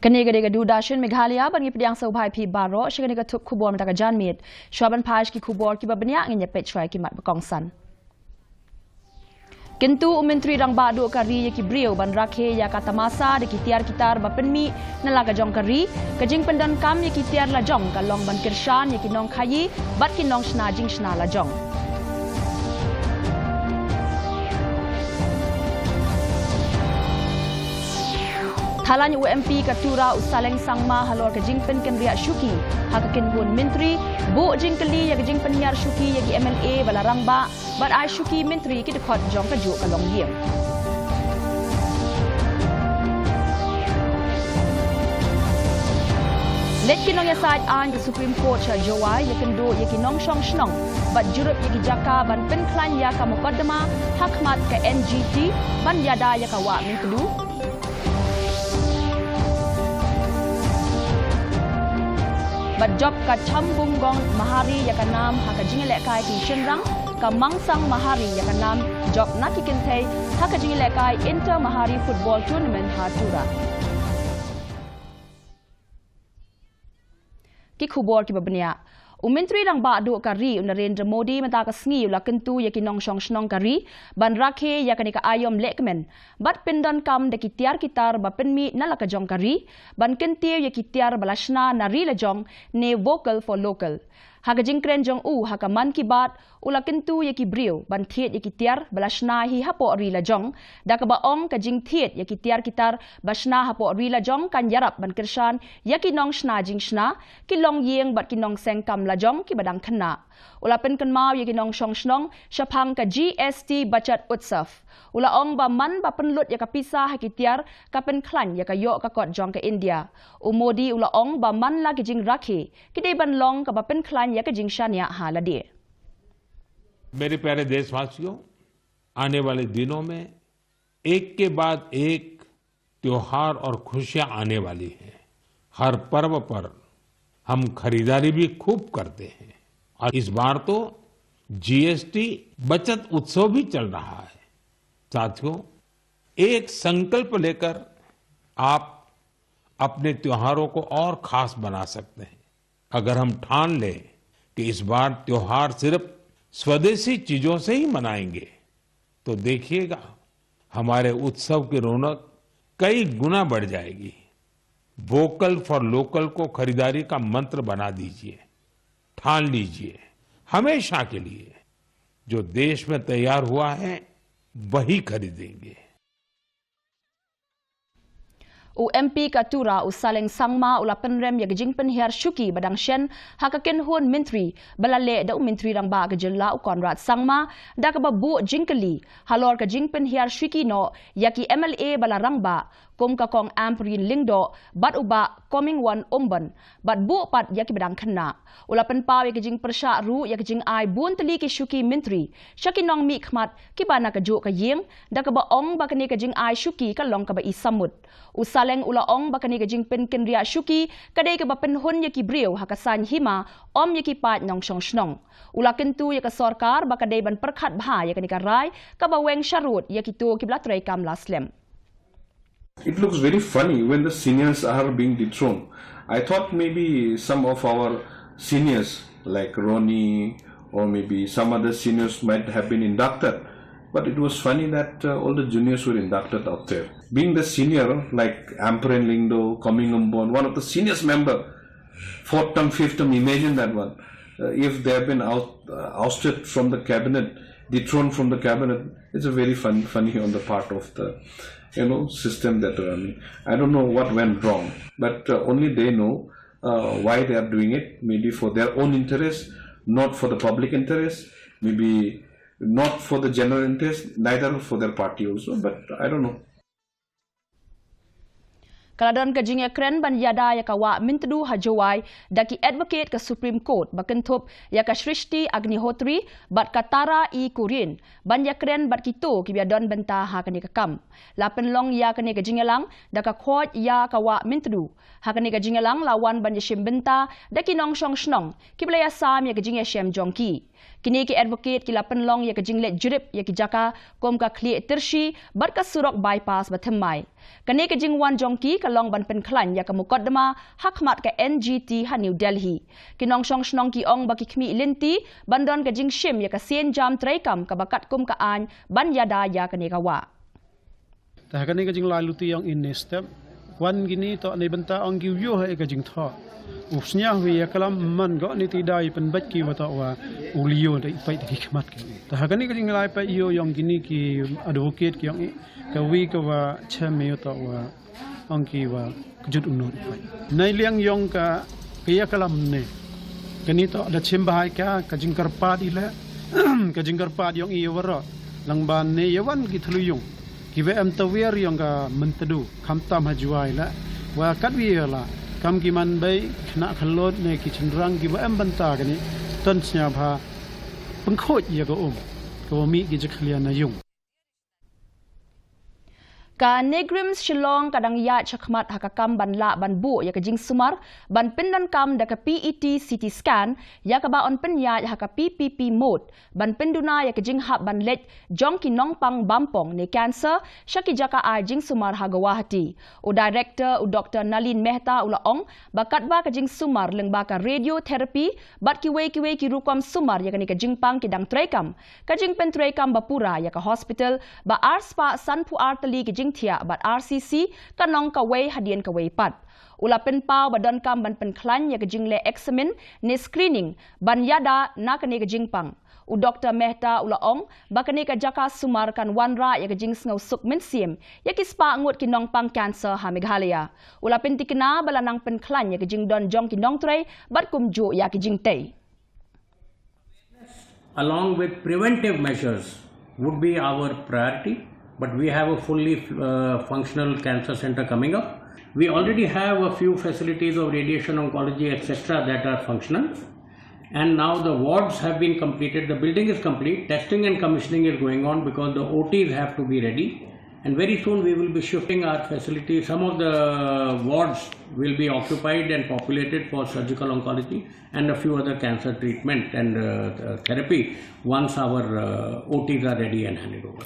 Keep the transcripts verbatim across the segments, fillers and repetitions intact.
Kane ka dei ka Doordarshan Meghalaya, bad ngi pdiang sngewbha ïa phi baroh sha kane ka thup khubor mynta ka janmiet. Shuwa ban phai sha ki khubor kiba bniah, ngin ïa peit shuwa ïa ki mat ba kongsan. Kyntu u Myntri Rangbah Duh ka ri ïa ki briew ban rakhe ïa ka tamasa da ki tiar ki tar ba pynmih na la ka jong ka ri. Ka jingpyndonkam ïa ki tiar la jong ka long ban kyrshan ïa ki nongkhaïi bad ki nongshna jingshna la jong. Thalan u M P ka Tura u Saleng Sangma halor ka jingpynkynriah shuki ha ka kynhun myntri, buh jingkylli ïa ka jingpynhiar shuki ïa ki M L A ba la rangbah, bad ai shuki myntri ki dkhot jong kajuh ka longïing. Leit ki nongïasaid aiñ ka Supreme Court sha Jowai ïakynduh ïa ki nongshong shnong bad jurip ïa ki jaka ban pynkhlaiñ ïa ka mukotduma ha khmat ka N G T ban ïada ïa ka Wah Myntdu. Bad jop ka Chambungong Mahari ïa ka nam ha ka jingïalehkai ki shynrang, ka Mangsang Mahari ïa ka nam jop na ki kynthei ha ka jingïalehkai Inter Mahari Football Tournament ha Tura. Ki khubor kiba bniah. U Myntri Rangbah Duh ka ri u Narendra Modi mynta ka sngi u la kyntu ïa ki nongshong shnong ka ri ban rakhe ïa kane ka aïom lehkmen bad pyndonkam da ki tiar ki tar ba pynmih na la ka jong ka ri, ban kyntiew ïa ki tiar ba la shna na ri la jong, ne Vocal for Local. Ha ka jingkren jong u ha ka Mann Ki Baat, u la kyntu ïa ki briew ban thied ïa ki tiar ba la shna hi hapoh ri la jong, da kaba ong ka jingthied ïa ki tiar ki tar ba shna hapoh ri la jong kan ïarap ban kyrshan ïa ki nongshna jingshna, ki longïing bad ki nongseng kam la jong kiba dang khynnah. U la pynkynmaw ïa ki nongshong shnong shaphang ka G S T Bachat Utsav. U la ong ba man ba pynlut ïa ka pisa ha ki tiar ka pynkhlaiñ ïa ka ïoh ka kot jong ka India. U Modi u la ong ba man la ki jingrakhe, ki dei ban long kaba pynkhlaiñ ïa ka jingshaniah ha lade. मेरे प्यारे देशवासियों, आने वाले दिनों में एक के बाद एक त्योहार और खुशियां आने वाली हैं। हर पर्व पर हम खरीदारी भी खूब करते हैं और इस बार तो जीएसटी बचत उत्सव भी चल रहा है। साथियों, एक संकल्प लेकर आप अपने त्योहारों को और खास बना सकते हैं। अगर हम ठान लें कि इस बार त्योहार सिर्फ स्वदेशी चीजों से ही मनाएंगे, तो देखिएगा, हमारे उत्सव की रौनक कई गुना बढ़ जाएगी। वोकल फॉर लोकल को खरीदारी का मंत्र बना दीजिए, ठान लीजिए, हमेशा के लिए जो देश में तैयार हुआ है, वही खरीदेंगे। U M P ka Tura u Saleng Sangma u la pynrem ïa ka jingpynhiar shuki ba dang shen ha ka kynhun myntri ba la leh da u Myntri Rangbah ka jylla u Conrad Sangma, da kaba buh jingkylli halor ka jingpynhiar shuki noh ïa ki M L A ba la rangbah, kum ka Kong Ampareen Lyngdoh bad u Bah Comingone Ymbon, bad buh pat ïa kiba dang khynnah. U la pynpaw ïa ka jingpyrshah ruh ïa ka jingai bun tylli ki shuki myntri sha ki nongmihkhmat kiba na kajuh ka ïing, da kaba ong ba kane ka jingai shuki ka long kaba i samut. U Saleng u la ong ba kane ka jingpynkynriah shuki ka dei kaba pynhun ïa ki briew ha ka saiñ hima, ym ïa ki paid nongshong shnong. U la kyntu ïa ka sorkar ba ka dei ban pyrkhat bha ïa kane ka rai kaba weng sharud ïa kito kiba la treikam la slem. It looks very funny when the seniors are being dethroned. I thought maybe some of our seniors, like Ronnie or maybe some other seniors, might have been inducted. But it was funny that uh, all the juniors were inducted out there. Being the senior, like Ampareen Lyngdoh, Comingone Ymbon, one of the seniors member, fourth term, fifth term, imagine that one. Uh, if they have been out, uh, ousted from the cabinet, dethroned from the cabinet, it's a very fun, funny on the part of the, you know, system that are running. I don't know what went wrong, but uh, only they know uh, why they are doing it. Maybe for their own interest, not for the public interest. Maybe not for the general interest, neither for their party also. But I don't know. Ka la don ka jingïakren ban ïada ïa ka Wah Myntdu ha Jowai da ki advocate ka Supreme Court ba kynthup ïa ka Shrishti Agnihotri bad ka Tara E Kurien, ban ïakren bad kito kiba ïadon bynta ha kane ka kam. La pynlong ïa kane ka jingïalang da ka Khoit ïa ka Wah Myntdu. Ha kane ka jingïalang la wan ban ïashim bynta da ki nongshong shnong kiba la ïasam ïa ka jingïashem jong ki. Kine ki advocate ki la pynlong ïa ka jingleit jurip ïa ki jaka kum ka Khlieh Tyrshi bad ka surok bypass ba thymmai. Kane ka jingwan jong ki ka long ban pynkhlaiñ ïa ka mukotduma ha khmat ka N G T ha New Delhi. Ki nongshong shnong ki ong ba ki khmih lynti ban don ka jingshim ïa ka sien jam treikam kaba katkum ka aiñ ban ïada ïa kane ka wah. Te ha kane ka jinglai luti ïong i ne step, wan kine to ne bynta ong ki u ïoh ha ka jingthoh. U sñiaw ïa ka lam man ko ne ti dei pynbeit ki wa to wa u lio dei peit ki khmat ki. Te ha kane ka jinglai peit ïoh ïong kine ki advocate ki ong i ka wi ka wa chem ïoh to wa ong ki wa kjut u nut peit. Nai liang ïong ka ka ïa ka lam ne. Kane to da chem bahai ka ka jingkyrpad i le ka jingkyrpad ïong i ïa waroh. Lang ban ne ïa wan ki thlu ïong. Ki wa em tawiar ïong ka Myntdu khamtam ha Jowai la wa kat wi la kam ki man bei khna khalot ne ki chynrang ki wa em bynta kane ton sñiaw bha pynkhuid ïa ka um ka wa mih ki jakhlia na ïung. Ka NEIGRIHMS Shillong ka dang ïaid shakhmat ha ka kam ban lah ban buh ïa ka jingsumar ban pyndonkam da ka P E T C T scan ïa kaba yn pynïaid ha ka P P P mode ban pynduna ïa ka jinghap ban leit jong ki nongpang bampong ne cancer sha ki jaka ai jingsumar ha Guwahati. U Director u Doctor Nalin Mehta u la ong ba katba ka jingsumar lyngba ka radiotherapy bad kiwei kiwei ki rukom sumar ïa kane ka jingpang ki dang treikam, ka jingpyntreikam ba pura ïa ka hospital ba ar spah sanphew ar tylli ki jingthiah bad R C C kan long kawei hadien kawei pat. U la pynpaw ba donkam ban pynkhlaiñ ïa ka jingleh examine ne screening ban ïada na kane ka jingpang. U Doctor Mehta u la ong ba kane ka jaka sumar kan wanrah ïa ka jingsngewsuk mynsiem ïa ki spah ngut ki nongpang cancer ha Meghalaya. U la pyntikna ba la nang pynkhlaiñ ïa ka jingdon jong ki nongtrei bad kumjuh ïa ki jingtei. Along with preventive measures would be our priority, but we have a fully uh, functional cancer center coming up. We already have a few facilities of radiation oncology, et cetera, that are functional. And now the wards have been completed, the building is complete, testing and commissioning is going on because the O Ts have to be ready. And very soon we will be shifting our facilities. Some of the wards will be occupied and populated for surgical oncology and a few other cancer treatment and uh, therapy once our uh, O Ts are ready and handed over.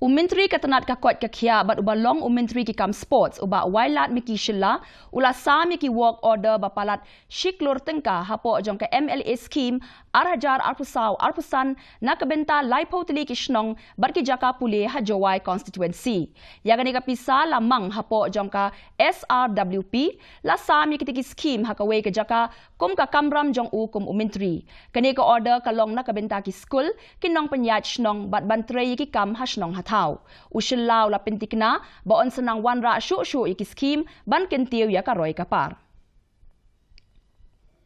U Myntri ka tnat ka koit ka khiah bad uba long u Myntri ki kam sports u Bah Wailadmiki Shylla u la sam ïa ki work order ba palat shi klur tyngka hapoh jong ka M L A scheme ar hajar arphew saw arphew san na ka bynta laiphew tylli ki shnong bad ki jaka pule ha Jowai constituency. Ïa kane ka pisa la mang hapoh jong ka S R W P, la sam ïa kita ki scheme ha kawei ka jaka kum ka kamram jong u kum u Myntri. Kane ka order ka long na ka bynta ki skul, ki nongpynïaid shnong bad ban trei ïa ki kam ha shnong ha thaw. U Shylla u la pyntikna ba yn sa nang wanrah shuh shuh ïa ki scheme ban kyntiew ïa ka roi ka par.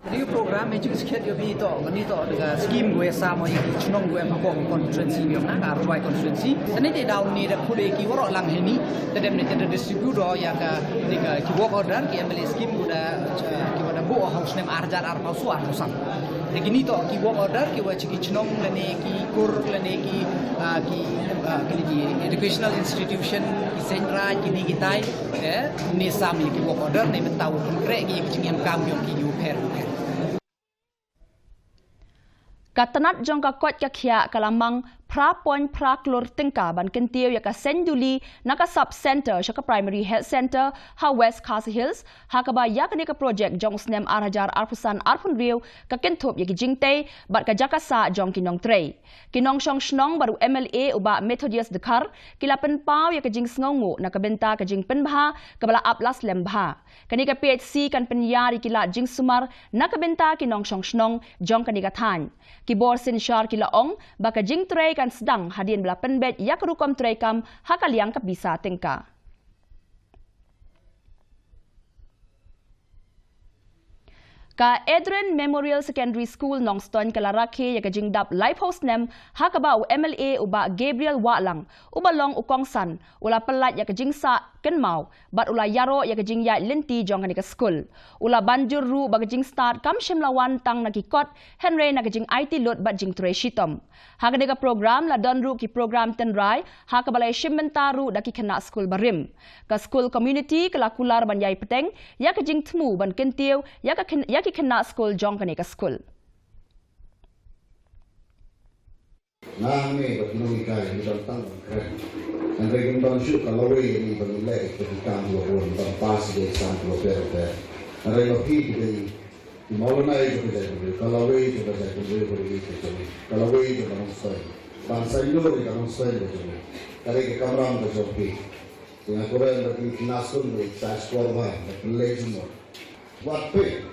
Kani ka program hi jingskhiat ïa phi to, kani to ka scheme ko ïa sam ïa ki chnong ko em hapoh constituency ïa nga ka Rawai constituency. Kani te daw ni da khude ki waroh lang hini, te dem ni te da distribute ïa ka ni ka ki work order ki M L A scheme ko da ki wa da buh ha u snem ar hajar arphew saw arphew san. Te kini to ki work order ki wa chi ki chnong lane ki kur lane ki ki ki educational institution ki seng raj kini ki tai. Te ni sam ïa ki work order ni mynta u kynreh ki ïa ki jingïam kam ïa ki ïa u pher u pher. Ka tnat jong ka koit ka khiah ka la mang phra point phra klur tyngka ban kyntiew ïa ka seng duli na ka sub centre sha ka primary health centre ha West Khasi Hills, ha kaba ïa kane ka project jong u snem ar hajar arphew san arphew hynriew ka kynthup ïa ki jingtei bad ka jaka sah jong ki nongtrei. Ki nongshong shnong bad u M L A u Bah Methodius Dkhar ki la pynpaw ïa ka jingsngewnguh na ka bynta ka jingpynbha kaba la ap la slem bha. Kane ka P H C kan pynïar ïa ki lad jingsumar na ka bynta ki nongshong shnong jong kane ka thaiñ. Ki bor synshar ki la ong ba ka jingtrei kan sdang hadien ba la pynbeit ïa ka rukom treikam ha ka liang ka pisa tyngka. Ka Adrian Memorial Secondary School Nongstoiñ ka la rakhe ïa ka jingdap laiphew snem ha kaba u M L A u Bah Gabriel Wahlang uba long u kongsan u la pyllait ïa ka jingsah kynmaw bad u la ïaroh ïa ka jingïaid lynti jong kane ka skul. U la ban jur ruh ba ka jingstad kam shym la wan tang na ki kot hynrei na ka jingaiti lut bad jingtrei shitom. Ha kane ka program la don ruh ki program tynrai ha kaba la ïashim bynta ruh da ki khynnah skul barim. Ka skul community ka la kular ban ïai bteng ïa ka jingthmu ban kyntiew ïa ka khyn- ïa ki khynnah skul jong kane ka skul. Nga hangne bad ki nonghikai ngi don tang ban kren. Hynrei ngim don shuh ka lawei ïa ngi ba ngin leh ïa ki kam kiba bun, ban pass ïa ki exam kiba bun bun. Hynrei ma phi ki dei ki mawlynnai jong ka jaitbynriew, ka lawei jong ka jaitbynriew ka dei ka jong ngi. Ka lawei jong ka nongstoiñ, ban saiñdur ïa ka nongstoiñ ka jong ngi, ka dei ka kamram ka jong phi. Te nga kren bad ki khynnah skul ba ïeit, sa shkor bha, ba pynleit jingmut. Wat peit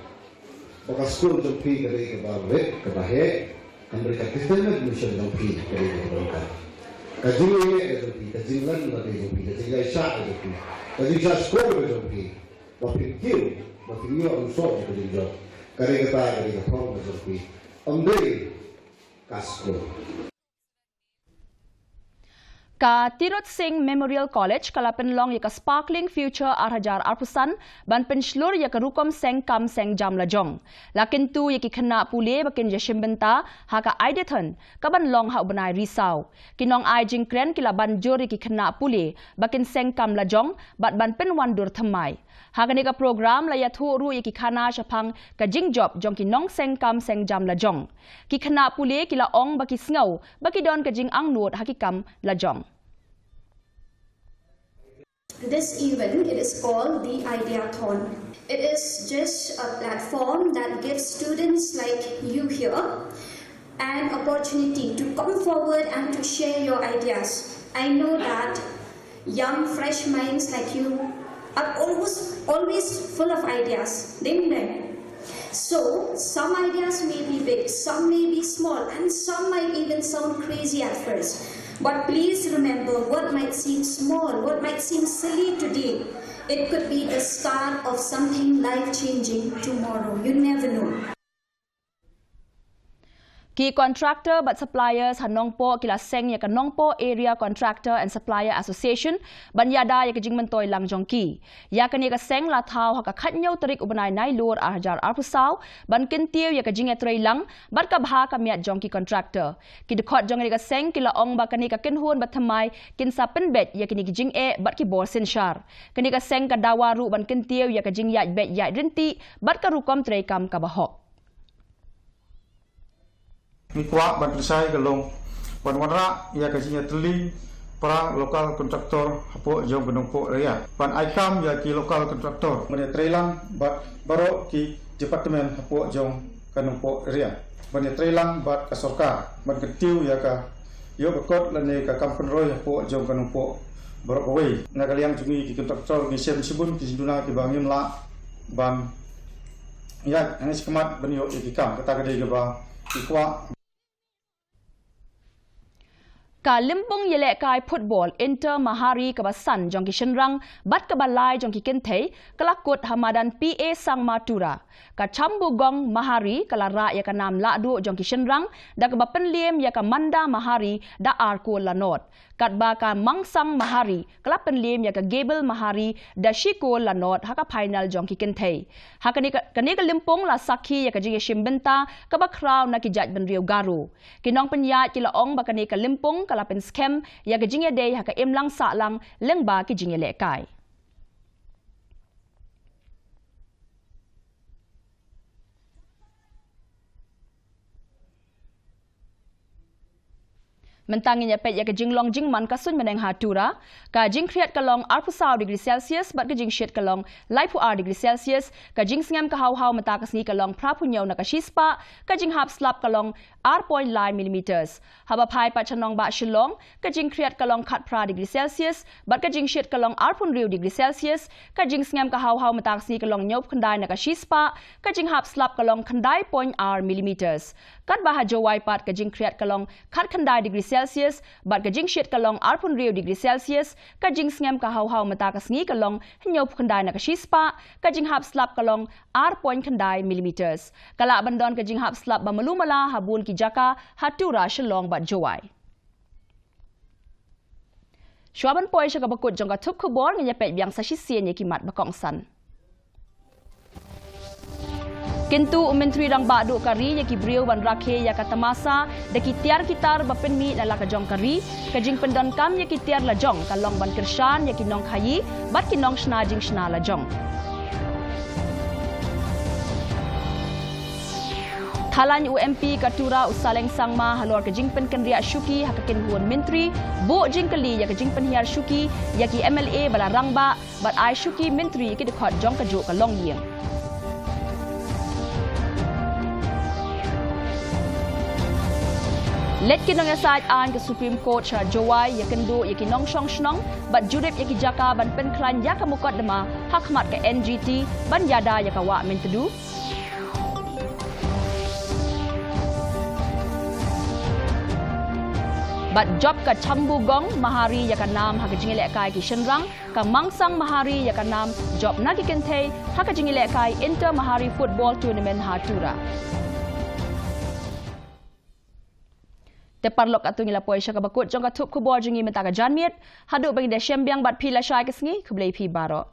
ba ka skul jong phi ka dei kaba rit, kaba heh, hynrei ka determination jong phi ka dei kaba donkar. Ka jingïeit ka jong phi, ka jinglen ka dei jong phi, ka jingïaishah ka jong phi, ka jingshah shkor ka jong phi. Ba phin kiew, ba phin ïoh ruh shuh ka jingjop. Ka dei kata ka dei ka thong ka jong phi. Ym dei ka skul. Ka Tirot Singh Memorial College ka la pynlong ïa ka Sparkling Future ar hajar arphew san ban pynshlur ïa ka rukom seng kam seng jam la jong. La kyntu ïa ki khynnah pule ba kin ïashim bynta ha ka Ideathon kaban long ha u bnai Risaw. Ki nongai jingkren ki la ban jur ïa ki khynnah pule ba kin seng kam la jong bad ban pynwandur thymmai. Ha kane ka program la ïathuh ruh ïa ki khana shaphang ka jingjop jong ki nongseng kam seng jam la jong. Ki khynnah pule ki la ong ba ki sngew ba ki don ka jingangnud ha ki kam la jong. This event, it is called the Ideathon. It is just a platform that gives students like you here an opportunity to come forward and to share your ideas. I know that young, fresh minds like you are always, always full of ideas, don't they? So, some ideas may be big, some may be small, and some might even sound crazy at first. But please remember, what might seem small, what might seem silly today, it could be the start of something life-changing tomorrow. You never know. Ki contractor bad suppliers ha Nongpoh ki la seng ïa ka Nongpoh Area Contractor and Supplier Association ban ïada ïa ka jingmyntoi lang jong ki. Ïa kane ka seng la thaw ha ka khathynñiew tarik u bnai Nailur ar hajar arphew saw ban kyntiew ïa ka jingïatreilang bad ka bha ka miat jong ki contractor. Ki dkhot jong kane ka seng ki la ong ba kane ka kynhun bad thymmai kin sa pynbeit ïa kine ki jingeh bad ki bor synshar. Kane ka seng ka dawa ruh ban kyntiew ïa ka jingïaid beit ïaid ryntih bad ka rukom treikam kaba hok. Ngi kwah ban pynshai ka long ban wanrah ïa ka jingïatylli para local contractor hapoh jong ka Nongpoh area, ban ai kam ïa ki local contractor ban ïatreilang bad baroh ki department hapoh jong ka Nongpoh area, ban ïatreilang bad ka sorkar ban kyntiew ïa ka ïoh ka kot lane ka kam pynroi hapoh jong ka Nongpoh baroh kawei. Na ka liang jong ngi ki contractor ngi shem shibun ki jingduna kiba ngim lah ban ïaid hangne shakhmat ban ïoh ïa ki kam, kata ka dei kaba ngi kwah. Ka lympung ïalehkai football Inter Mahari kaba san jong ki shynrang bad kaba lai jong ki kynthei ka la kut ha madan P A Sangma Tura. Ka Chambugong Mahari ka la rah ïa ka nam lahduh jong ki shynrang da kaba pynliem ïa ka Manda Mahari da ar kol la nod. Katba ka Mangsang Mahari ka la pynliem ïa ka Gable Mahari da shi kol la nod ha ka final jong ki kynthei. Ha kane ka, kane ka lympung la sakhi ïa ka jingïashim bynta kaba khraw na ki jaitbynriew Garo. Ki nongpynïaid ki la ong ba kane ka lympung ka la pynskhem ïa ka jingïadei ha ka imlang sahlang lyngba ki jingïalehkai. Mynta ngin ïa peit ïa ka jinglong jingman ka suiñ bneng ha Tura. Ka jingkhriat ka long arphew saw degree Celsius bad ka jingshit ka long laiphew ar degree Celsius. Ka jingsngem ka haw haw mynta ka sngi ka long phraphew hynñiew na ka shispah. Ka jinghap slap ka long ar point lai millimeters. Haba phai pat sha nongbah Shillong, ka jingkhriat ka long khatphra degree Celsius bad ka jingshit ka long arphew hynriew degree Celsius. Ka jingsngem ka haw haw mynta ka sngi ka long hynñiewphew khyndai na ka shispah. Ka jinghap slap ka long khyndai point ar millimeters. Katba ha Jowai pat ka jingkhriat ka long khatkhyndai degree Celsius bad ka jingshit ka long arphew hynriew degree Celsius. Ka jingsngem ka haw haw mynta ka sngi ka long hynñiewphew khyndai na ka shispah. Ka jinghap slap ka long ar point khyndai millimeters. Ka lah ban don ka jinghap slap ba malu mala ha bun ki jaka ha Tura, Shillong bad Jowai. Shuwa ban poi sha kaba kut jong ka thup khubor, ngin ïa peit biang sa shisien ïa ki mat ba kongsan. Kyntu u Myntri Rangbah Duh ka ri ïa ki briew ban rakhe ïa ka tamasa da ki tiar ki tar ba pynmih na la ka jong ka ri. Ka jingpyndonkam ïa ki tiar la jong ka long ban kyrshan ïa ki nongkhaïi bad ki nongshna jingshna la jong. Thalan u M P ka Tura u Saleng Sangma halor ka jingpynkynriah shuki ha ka kynhun myntri, buh jingkylli ïa ka jingpynhiar shuki ïa ki M L A ba la rangbah bad ai shuki myntri ïa ki dkhot jong kajuh ka longïing. Leit ki nongïasaid aiñ ka Supreme Court sha Jowai ïakynduh ïa ki nongshong shnong bad jurip ïa ki jaka ban pynkhlaiñ ïa ka mukotduma ha khmat ka N G T ban ïada ïa ka Wah Myntdu. Bad jop ka Chambugong Mahari ïa ka nam ha ka jingïalehkai ki shynrang, ka Mangsang Mahari ïa ka nam jop na ki kynthei ha ka jingïalehkai Inter Mahari Football Tournament ha Tura. Te paralok, katto ngi la poi sha kaba kut jong ka thup khubor jong ngi mynta ka janmiet. Haduh ba ngin da shem biang bad phi lashai ka sngi, khublei phi baroh.